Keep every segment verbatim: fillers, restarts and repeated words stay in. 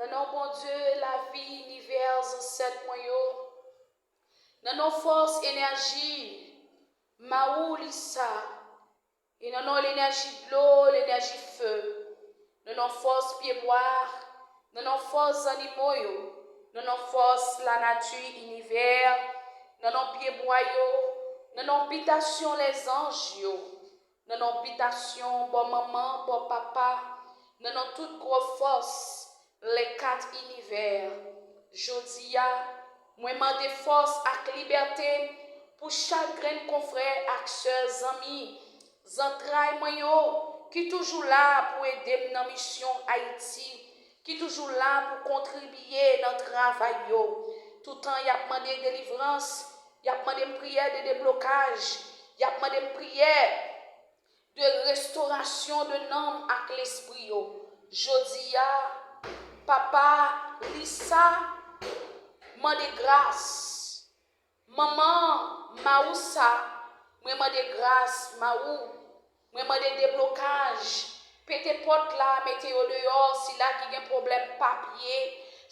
Nan non Bondye, lavi, inivè, zansèt mwen yo, nan non fòs, enèji, Mawu Lisa, e nan non lenèji dlo, lenèji fe, nan non fòs pyebwa, nan non fòs zannimo yo, nan non fòs lanati, inivè, nan non pyebwa yo, nan non bitasyon lèzanj yo, nan non bitasyon bò manman, bò papa, nan non tout gwo fòs, lè kat inivè. Jodi a, mwen mande fòs ak libète pou chak grenn konfrè ak sè, zanmi, zantray mwen yo, ki toujou la pou ede m nan misyon Ayiti, ki toujou la pou kontribye nan travay yo. Toutan y ap mande delivrans, y ap mande m priyè de deblokaj, y ap mande m priyè de restorasyon de nanm ak lespri yo. Jodi a, papa Lisa mande gras. Manman Mawousa, mwen mande gras, Mawou. Mwen mande deblokaj. Pete pòt la, mete yo deyò, sila ki gen pwoblèm papye,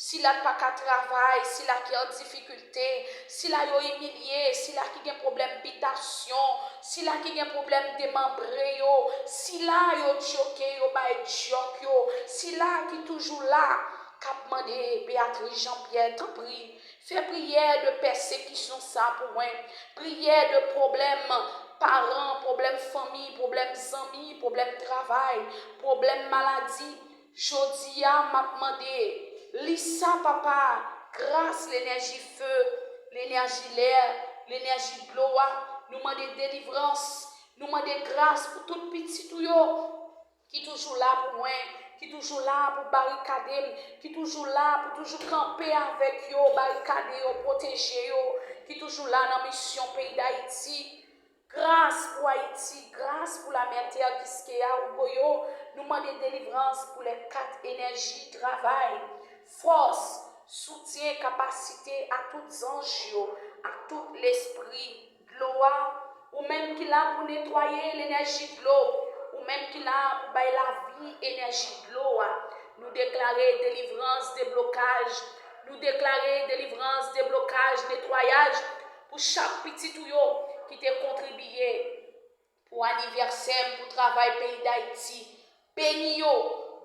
sila k pa ka travay, sila ki an difikilte, sila yo imilye, sila ki gen pwoblèm bitasyon, sila ki gen pwoblèm demanbre yo, sila yo djoke, yo bay djòk yo, sila ki toujou la, k ap mande Beatrice Jean Pierre, tanpri, fè priyè de pèsekisyon sa pou mwen, priyè de pwoblèm paran, pwoblèm fanmi, pwoblèm zanmi, pwoblèm travay, pwoblèm maladi. Jodi a, m ap mande Lisa, papa, gras, lenèji fe, lenèji lè, lenèji dlo a. Nou mande delivrans, nou mande gras pou tout pitit ou yo ki toujou la pou mwen, ki toujou la pou barikade m, ki toujou la pou toujou kanpe avèk yo, barikade yo, pwoteje yo, ki toujou la nan misyon peyi Dayiti. Gras pou Ayiti, gras pou lamètè Kiskeya Uboyo. Nou mande delivrans pou lè kat enèji travay, fòs, soutyen, kapasite a tout zanj yo, a tout lespri dlo a. Ou menm ki la pou netwaye lenèji dlo, ou menm ki la pou bay lavi enèji dlo a. Nou deklare delivrans, deblokaj. Nou deklare delivrans, deblokaj, netwayaj pou chak pitit ou yo ki te kontribye pou anivèsè m, pou travay peyi Dayiti. Beni yo,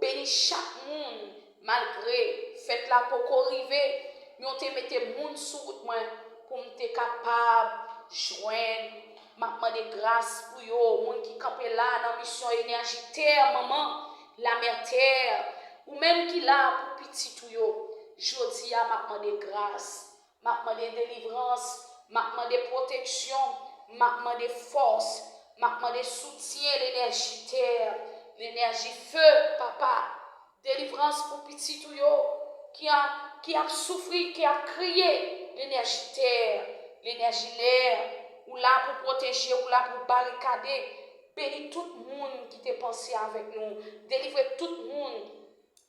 beni chak moun, malgre fèt la poko rive, men w te mete moun sou wout mwen pou m te kapab jwenn. M ap mande gras pou yo, moun ki kanpe la nan misyon enèji tè, manman, lamètè, ou menm ki la pou pitit ou yo. Jodi a, m ap mande gras. M ap mande delivrans, m ap mande pwoteksyon, m ap mande fòs, m ap mande soutyen, lenèji tè, lenèji fe, papa. Delivrans pou pitit ou yo ki a, ki ap soufri, ki ap kriye, lenèji tè, lenèji lè. Ou la pou pwoteje, ou la pou barikade. Beni tout moun ki te panse avèk nou. Delivre tout moun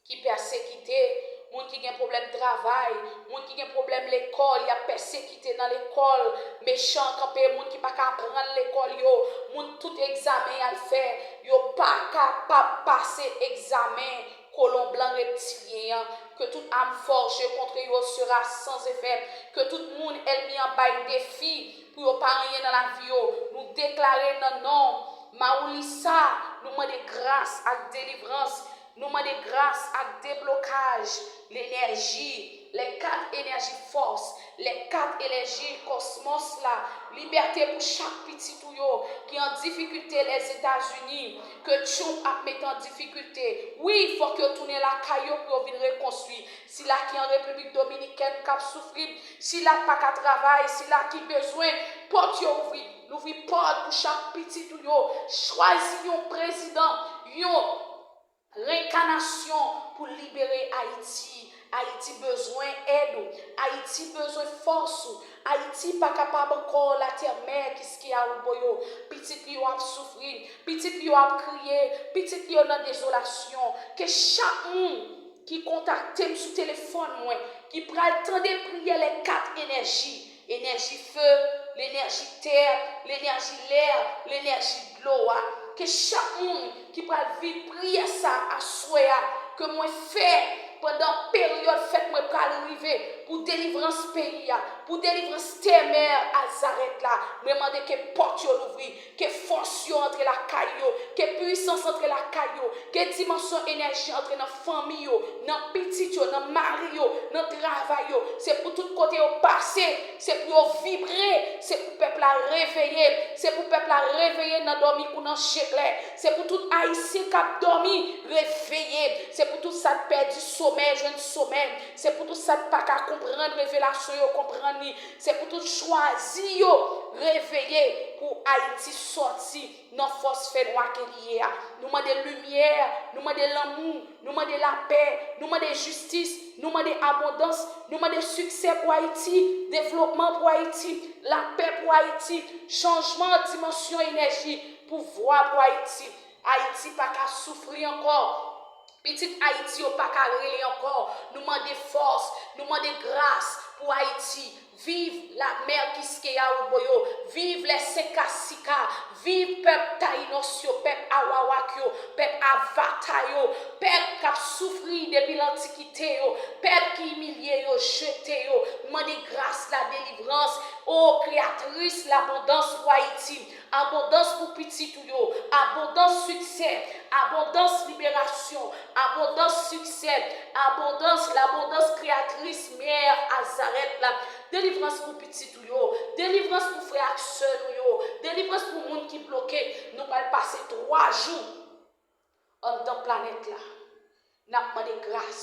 ki pèsekite, moun ki gen pwoblèm travay, moun ki gen pwoblèm lekòl, y ap pèsekite nan lekòl, mechan kanpe, moun ki pa ka aprann lekòl yo, moun tout egzamen y al fè, yo pa kapab pase egzamen kolon blan reptilyen an, ke tout arme forgée contre yo sera sans effet, ke tout moun ènmi an bay defi pou yo pa anyen nan lavi yo, nou deklare nan non Mawu Lisa, nou mande gras ak delivrans, nou mande gras ak deblokaj, lenèji, lè kat enèji fòs, lè kat enèji kòsmòs la, libète pou chak pitit ou yo ki an difikilte Lèzetazini, ke Trump ap mete an difikilte. Wi, fòk yo tounen lakay yo pou yo vin rekonstwi. Sila ki an Repiblik Dominikèn k ap soufri, sila k pa ka travay, sila ki bezwen, pòt yo ouvri. Louvri pòt pou chak pitit ou yo. Chwazi yon prezidan, yon rekanasyon pou libere Ayiti. Ayiti bezwen èd ou. Ayiti bezwen fòs ou. Ayiti pa kapab ankò, latè mè Kiskeya Uboyo. Pitit li yo ap soufri. Pitit li yo ap kriye. Pitit li yo nan dezolasyon. Ke chak moun ki kontakte m sou telefòn mwen, ki pral tande priyè lè kat enèji, enèji fe, lenèji tè, lenèji lè, lenèji dlo a. Ke chak moun ki pral viv priyè sa aswè a, ke mwen fè Pandan peryòd fèt mwen pral rive pou delivrans peyi a, pou delivrans tè mè a Zarèt la, mwen mande ke pòt yo louvri, ke fòs yo antre lakay yo, ke pwisans antre lakay yo, ke dimansyon enèji antre nan fanmi yo, nan pitit yo, nan mari yo, nan travay yo. Se pou tout kote yo pase, se pou yo vibre, se pou pèp la reveye, se pou pèp la reveye nan dòmi kou nan je klè. Se pou tout Ayisyen k ap dòmi reveye, se pou tout sa k pèdi somèy jwenn somèy, se pou tout sa k pa ka konprann revelasyon yo konprann li, se pou tout chwazi yo reveye pou Ayiti sòti nan fòs fènwa ke li ye a. Nou mande limyè, nou mande lanmou, nou mande lapè, nou mande jistis, nou mande abondans, nou mande siksè pou Ayiti, devlopman pou Ayiti, lapè pou Ayiti, chanjman dimansyon enèji, pouvwa pou Ayiti. Ayiti pa ka soufri ankò. Pitit Ayiti yo pa ka rele ankò. Nou mande fòs, nou mande gras pou Ayiti. Viv la mè Kiskeya Uboyo. Viv lè Senkasika. Viv pèp Tayinòs yo, pèp Awawak yo, pèp Avata yo, pèp k ap soufri depi lantikite yo, pèp ki imilye yo, jete yo. Nou mande gras, ladelivrans. O Kreyatris, labondans pou Ayiti. Abondans pou pitit ou yo, abondans siksè, abondans liberasyon, abondans siksè, abondans, labondans kreyatris mè a Zarèt la. Delivrans pou pitit ou yo, delivrans pou frè ak sè nou yo, delivrans pou moun ki bloke. Nou pral pase twa jou anndan planèt la. N ap mande gras,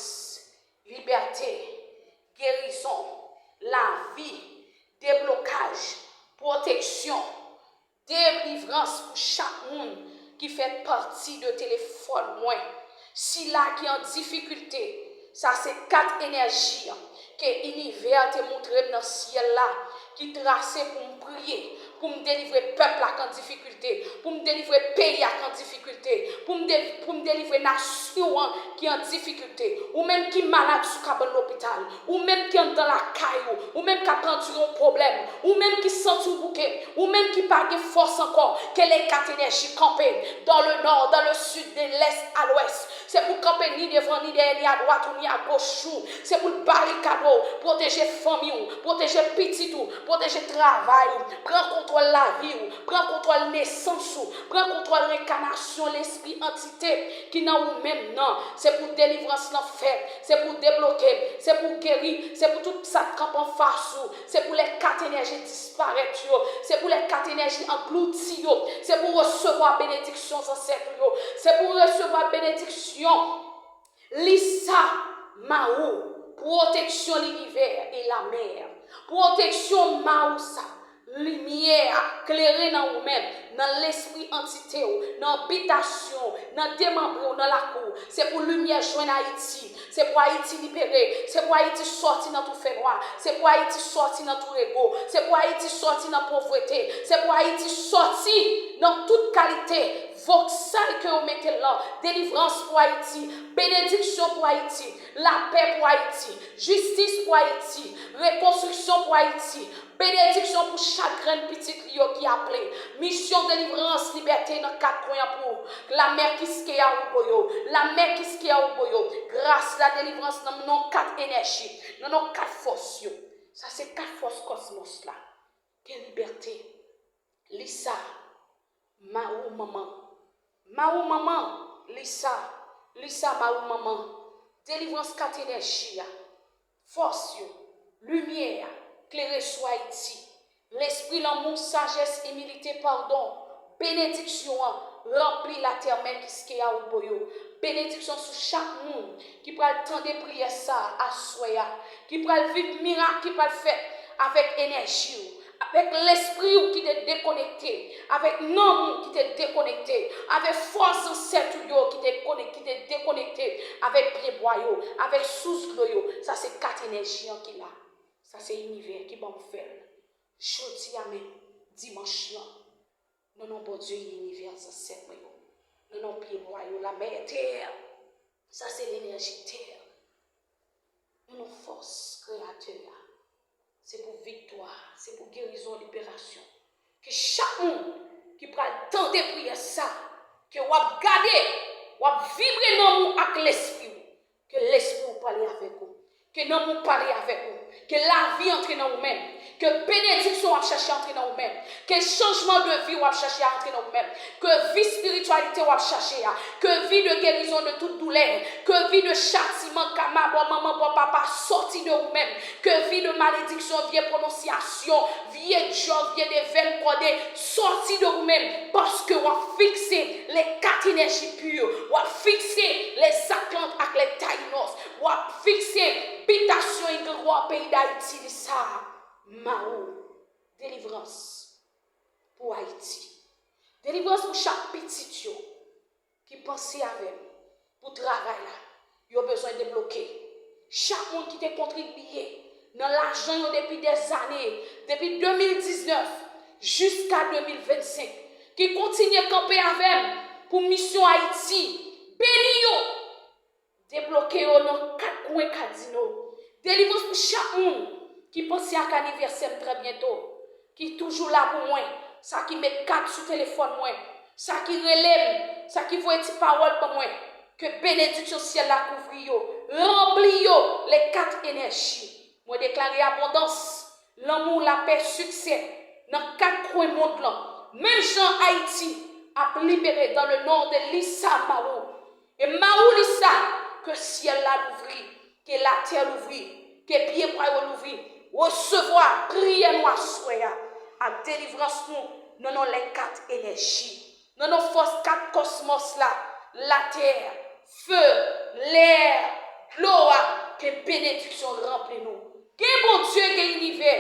libète, gerizon, lavi, deblokaj, pwoteksyon, delivrans pou chak moun ki fè pati de telefòn mwen. Sila ki an difikilte, sa se kat enèji an ke inivè te montre m nan syèl la, ki trase pou m priye, pou m delivre pèp la k an difikilte, pou m delivre peyi a k an difikilte, pou m de- pou m delivre nasyon an ki an difikilte. Ou menm ki malad sou kabann lopital, ou menm ki anndan lakay ou, ou menm k ap andire yon pwoblèm, ou menm ki santi w bouke, ou menm ki pa gen fòs ankò, ke lekat enèji kanpe dans le nord, dans le sud, de l'est à l'ouest. Se pou kanpe ni devan, ni dèyè, ni adwat ou, ni agoch ou. Se pou l barikade w, pwoteje fanmi w, pwoteje pitit ou, pwoteje travay ou, pran kontwòl lavi w, pran kontwòl nesans ou, pran kontwòl renkanasyon lespri antite ki nan ou menm nan. Se pou delivrans lan fèt, se pou debloke, se pou geri, se pou tout sa k kanpe anfas ou, se pou lè kat enèji disparèt yo, se pou lè kat enèji anglouti yo, se pou resevwa benediksyon zansèt ou yo, se pou resevwa benediksyon. Lisa Mawou, pwoteksyon linivè e lamè. Pwoteksyon Mawou sa, limyè a, klere nan ou menm, nan lespri antite w, nan bitasyon w, nan demanbre w, nan lakou w. Se pou limyè jwenn Ayiti, se pou Ayiti libere, se pou Ayiti sòti nan tou fènwa, se pou Ayiti sòti nan tou ego, se pou Ayiti sòti nan povrete, se pou Ayiti sòti nan tout kalite voksal ke yo mete l lan. Delivrans pou Ayiti, benediksyon pou Ayiti, lapè pou Ayiti, jistis pou Ayiti, rekonstriksyon pou Ayiti, benediksyon pou chak grenn pitit li yo ki aple. Misyon delivrans, libète nan kat kwen an pou lamè Kiskeya Uboyo, lamè Kiskeya Uboyo, gras, ladelivrans nan non kat enèji, nan non kat fòs yo. Sa se kat fòs kòsmòs la. Gen libète. Lisa, Mawou manman. Mawou manman, Lisa, Lisa Mawou manman. Delivrans kat enèji a. Fòs yo, limyè a, klere sou Ayiti. Lespri lanmou, sajès, imilite, padon, benediksyon an, ranpli latè mè Kiskeya Uboyo. Benediksyon sou chak moun ki pral tande priyè sa a aswè a, ki pral viv mirak ki pral fèt avèk enèji w, avèk lespri w ki te dekonekte, avèk nanm ou ki te dekonekte, avèk fòs zansèt ou yo ki te konek- ki te dekonekte, avèk pyebwa yo, avèk sous dlo yo. Sa se kat enèji an ki la. Sa se inivè ki ban m fè l. Jodi a menm, dimanch lan, nan non Bondye linivè, zansèt mwen yo, nan non pyebwa yo, lamè, tè, sa se lenèji tè, nan non fòs Kreyatè a, se pou viktwa, se pou gerizon, liberasyon. Ke chak moun ki pral tande priyè sa, ke w ap gade, w ap vibre nanm ou ak lespri w, ke lespri w pale avèk ou. Ke nanm ou pale avèk ou. Ke lavi antre nan ou menm. Ke benediksyon w ap chache antre nan ou menm. Ke chanjman de vi w ap chache antre nan ou menm. Ke vi espirityalite w ap chache a. Ke vi de gerizon de tout doulè. Ke vi de chatiman, kama, bò manman, bò papa, sòti de ou menm. Ke vi de malediksyon, vye pwononsyasyon, vye djòl, vye devèn kòde, sòti de ou menm. Paske w ap fikse le kat enèji pi. W ap fikse le zaklant ak le tayinòs. W ap fikse bitasyon egregwa peyi Dayiti li sa. Mawo, delivrans pou Ayiti. Delivrans pou chak pitit yo ki panse avè m pou travay la. Yo bezwen debloke. Chak moun ki te kontribye nan lajan yo depi dèzane, depi de mil diznèf jiska de mil vennsenk, ki kontinye kanpe avè m pou misyon Ayiti, beni yo. Debloke yo nan kat kwen Kadino. Delivrans pou chak moun ki panse ak anivèsè m trè byento, ki toujou la pou mwen, sa ki met kat sou telefòn mwen, sa ki rele m, sa ki voye ti pawòl ban mwen. Ke benediksyon syèl la kouvri yo, ranpli yo, le kat enèji. Mwen deklare abondans, lanmou, lapè, siksè nan kat kwen mond lan. Menm jan Ayiti ap libere dans le nom de Lisa Mawo. E Mawo Lisa, ke syèl la louvri, ke latè louvri, ke pye bwa yo louvri. Resevwa priyè nou aswè a ak delivrans nou nan non le kat enèji. Nan non fòs kat kòsmòs la, latè, fe, lè, dlo a, ke benediksyon ranpli nou. Gen Bondye, gen inivè.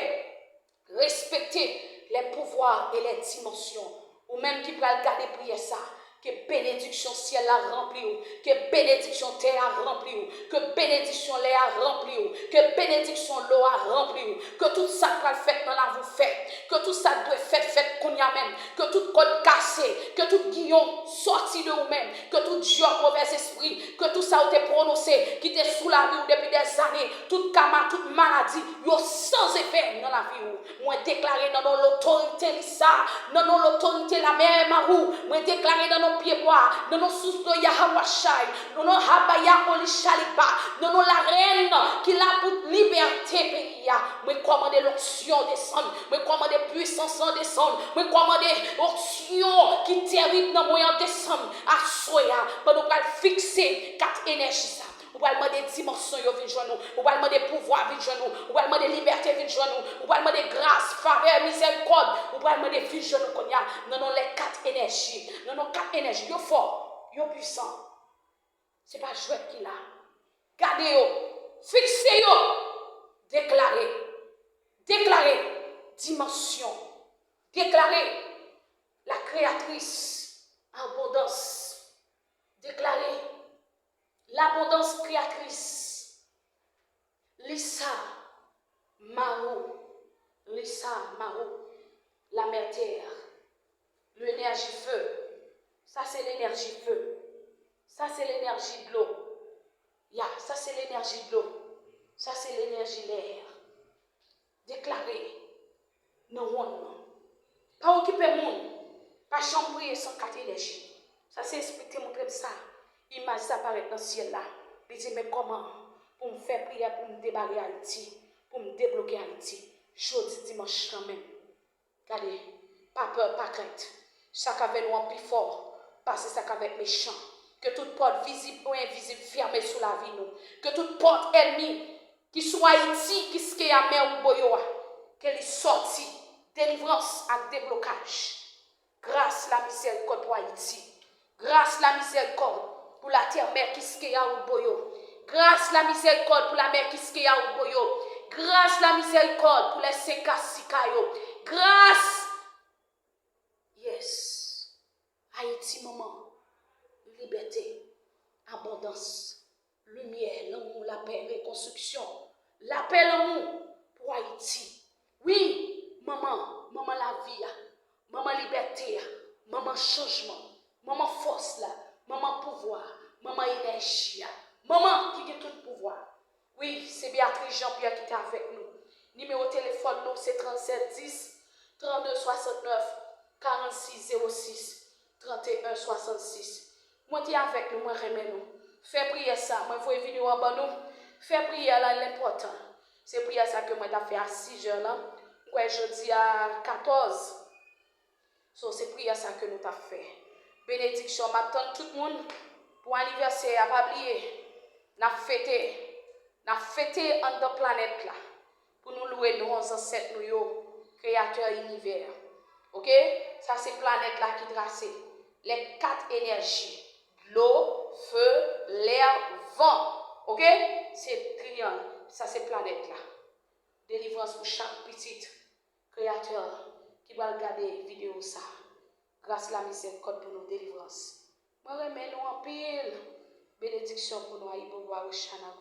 Respekte les pouvoirs et les dimensions. Ou menm ki pral gade priyè sa, ke benediksyon syèl la ranpli w, ke benediksyon tè a ranpli w, ke benediksyon lè a ranpli w, ke benediksyon lo a ranpli w, ke tout sa k pral fèt nan lavi w fèt, ke tout sa k dwe fèt fèt kounye a menm, ke tout kòd kase, ke tout giyon sòti de ou menm, ke tout dyòl movèzespri, ke tout sa yo te pwononse, ki te sou lavi w depi dèzane, tout kama, tout maladi, yo san efè nan lavi w. Mwen deklare nan non lotorite Lisa, nan non lotorite lamè Mawo, mwen deklare nan non pyebwa, nan non sous dlo Yahawashai, nan non Habaya Olishaliba, nan non larèn ki la pou libète peyi a. Mwen kòmande lonksyon desann, mwen kòmande pwisans lan desann, mwen kòmande onksyon ki terib nan mwen an desann aswè a, pandan w pral fikse kat enèji sa. Ou pral mande dimansyon yo vin jwenn ou. Ou pral mande pouvwa vin jwenn ou. Ou pral mande libète vin jwenn ou. Ou pral mande gras, favè, mizèrikòd. Ou pral mande vin jwenn ou kounye a. Nan non lè kat enèji. Nan non kat enèji. Yo fò. Yo pwisan. Se pa jwèt ki la. Gade yo. Fikse yo. Deklare. Deklare. Dimansyon. Deklare. La créatrice. Abondans. Deklare. L'abondance créatrice. Lisa Mawo. Lisa Mawo. La mère terre. L'énergie feu. Sa se lenèji fe. Sa se lenèji dlo. Ya, sa se lenèji dlo. Sa se lenèji lè. Deklare nan wonn nan. Pa okipe moun. Pa janm priye san kat enèji. Sa se espri ki te montre m sa. Imaj sa parèt nan syèl la. Li di, men kòman pou m fè priyè pou m debare Ayiti, pou m debloke Ayiti, jodi dimanch lan menm. Gade, pa pè, pa krent. Sa k avè nou an pi fò pase sa k avè mechan. Ke tout pòt vizib ou envizib fèmen sou lavi nou. Ke tout pòt ènmi ki sou Ayiti, kiskeya mè ou boyo a, ke li sòti. Delivrans ak deblokaj. Gras, lamizèrikòd pou Ayiti. Gras, lamizèrikòd pou latè mè kiskeya ou boyo. Gras, lamizèrikòd pou lamè kiskeya ou boyo. Gras, lamizèrikòd pou lè seka sika yo. Gras. Yes. Ayiti manman, libète, abondans, limyè, lanmou, lapè, rekonstriksyon, lapè, lanmou pou Ayiti. Wi, manman, manman lavi a, manman libète a, manman chanjman, manman fòs la, manman pouvwa, manman enèji a, manman ki gen tout pouvwa. Wi, se Beatrice Jean Pierre ki te avèk nou. Nimewo telefòn nou se trannsèt dis, trannde swasantnèf, karannsis zewo sis, tranteyen swasannsis. Mwen te avèk nou, mwen renmen nou. Fè priyè sa, mwen voye videyo an ban nou. Fè priyè la l enpòtan. Se priyè sa ke mwen t ap fè a sizè lan. M kwè jodi a katòz. So, se priyè sa ke nou t ap fè. Benediksyon, m ap tann tout moun pou anivèsè a. Pa bliye, n ap fete. N ap fete anndan planèt la pou nou lwe non zansèt nou yo, Kreyatè inivè. Oke? Sa se planèt la ki trase. Les quatre énergies. Dlo, fe, lè, van. Oke? Se triyang. Sa se planèt la. Delivrans pou chak pitit Kreyatè ki pral gade videyo sa. Gras la, mizèrikòd pou nou, delivrans. Mwen renmen nou anpil. Benediksyon pou nou, Ayibobo Awochana.